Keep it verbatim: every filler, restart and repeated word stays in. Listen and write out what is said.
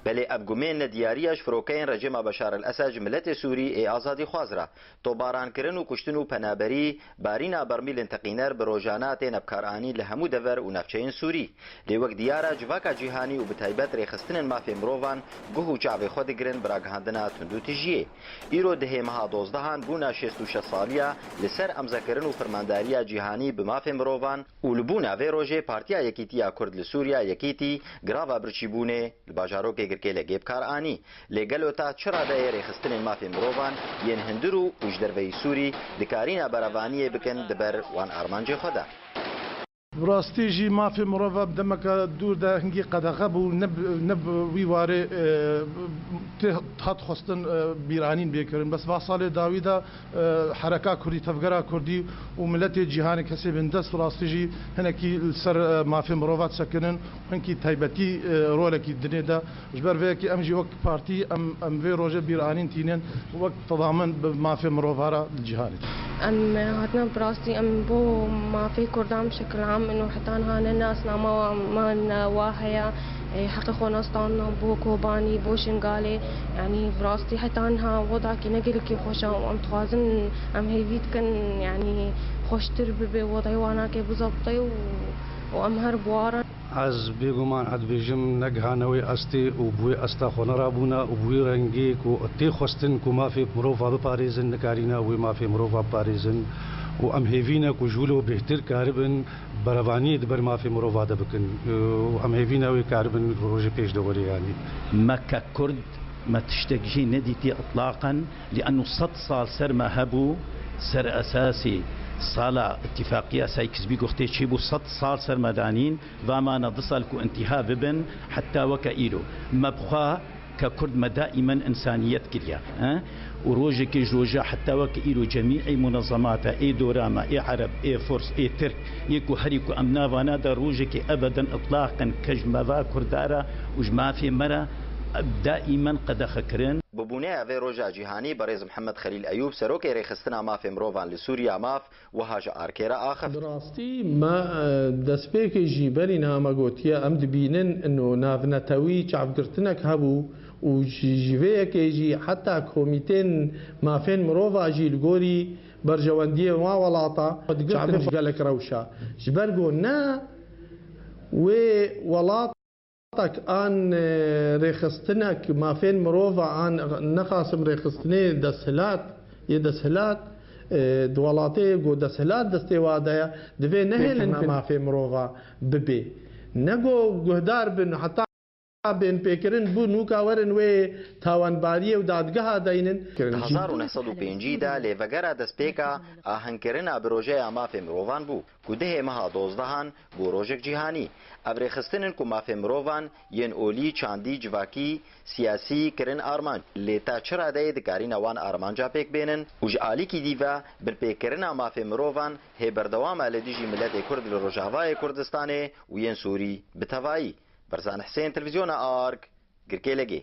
Belê ev gumên nediyariya ji firokeyên rejîma Beşar el Esed ji miletê Sûrî ê azadîxwaz re, tobarankirin û kuştin û penaberî, barîna bermîlên teqîner bi rojana têne bikaranîn li hemû dever û navçeyên Sûrî. Lê wek diyar e, civaka cîhanî û bi taybet rêxistinên mafê mirovan guh û çavê xwe digirin bi ragihandina tundûtijiyê. Îro dihê meha dozdehan bûna şêst û şeş saliya li ser emzekirin û fermandariya cîhanî bi mafê mirovan û li bona vê rojê Partiya Yekîtiya Kurd li Sûriya, Yekîtî, girava birçîbûnê li bajarokê Girkêlegê bi kar anî. Lê gelo ta çi radeyê rêxistinên mafê mirovan yên hundir û û ji derveyî Sûrî dikarîna berevaniyê bikin di ber wan armancê xwe de? Bi rastî jî mafê mirova bi demeke dûr de hingî qedexe bû, ne bi, ne bi wî warê, e, tê hat xwestin, e, bîranîn bê kirin. Bes va salê dawî de, e, hereka kurdî, tevgera kurdî û miletê cîhanê kesê bindest bi rastî jî hinekî li ser, e, mafê mirova disekinin, hinkî taybetî, e, rolekî dinê de. Ji ber vê yekê em jî wek partî em, em vê rojê bîranîn tînin, wek tedamin bi mafê mirova re li cîhanê. Em hatina bi rastî em bo mafê Kurdan bi şekil am û heta niha ne nasnama me ne wa heye, e, heqê xwe nestandina bo Kobanî, bo Şingalê. Yanî bi rastî heta niha wodakî ne gelekî xweş e û em dixwazin, em hêvî dikin, yanî xweştir bibe, wodayê wanakê bizebite û, û em her bi wa re Ez bêguman ez dibêjim, negiha ne wê astê û bi wê asta xwe nerabûna û bi wî rengê ku tê xwestin ku mafê mirova biparêzin, nikarîne wê mafê mirova biparêzin û em hêvî ne ku ji wilo bêhtir karibin berevaniyê di ber mafê mirova de bikin û em hêvî ne wê karibin rojê pêş de werê yanî. Me ke Kurd, me tiştek jê nedîtiye itlaqen, li'ennu sed sal ser me hebû, ser esasê sala îtîfaqiya Sykes-Picot tê çêbû, sed sal ser me danîn, va me ne du sal ku întîha bibin, heta weke îro. Me bi xwe ke Kurd me daîmen însaniyet kiriye, he? Û rojekê ji roja heta weke îro cemî'ê munezemata ê dora me, ê Ereb, ê Furs, ê Tirk, yê ku herî ku em navana de rojekê ebeden îtlaqen ke ji me va Kurda re û ji mafê me re daîmen qedexe kirin. Bi bûneya vê roja cîhanî, berêz Mihemed Xelîl Eyûb, serokê rêxistina mafê mirovan li Sûriya Maf, wiha ji arkê re axift. Bi rastî me, e, destpêkê jî berî niha me gotiye, em dibînin ino navnetewî çavgirtinek hebû û ji, ji vê yekê jî heta komîtên mafên mirova jî li gorî berjewendiyên wan welata digirtin ji gelek rewşa. Ji ber ku ne wê welat Tek an, e, rêxistinek mafên mirova an nexasim rêxistinê desthilat, yê desthilat, e, di welatê ku desthilat destê wa de ye, divê nehêlin mafê mirova bibê. Ne ku guhdar bin, heta bên pêkirin bû, nûka werin wê tawanbariyê û dadgeha deynin. Di hezar û neh sed û pêncî de lêvegera destpêka ahinkirina projeya mafê mirovan bû. Ku dihê meha dozdehan bû rojek cîhanî. Ev rêxistin in ku mafê mirovan yên olî, çandî, civakî, siyasî kirin armanc. Lê ta çi radeyê dikarîne wan armanca pêk bênin û ji alîkî dî ve binpêkirina mafê mirovan hê berdewam e li dijî miletê Kurd li Rojavayê Kurdistanê û yên Sûrî bi tevayî? Berzan Hisên, Televîzyona Arg, Girkêlegê.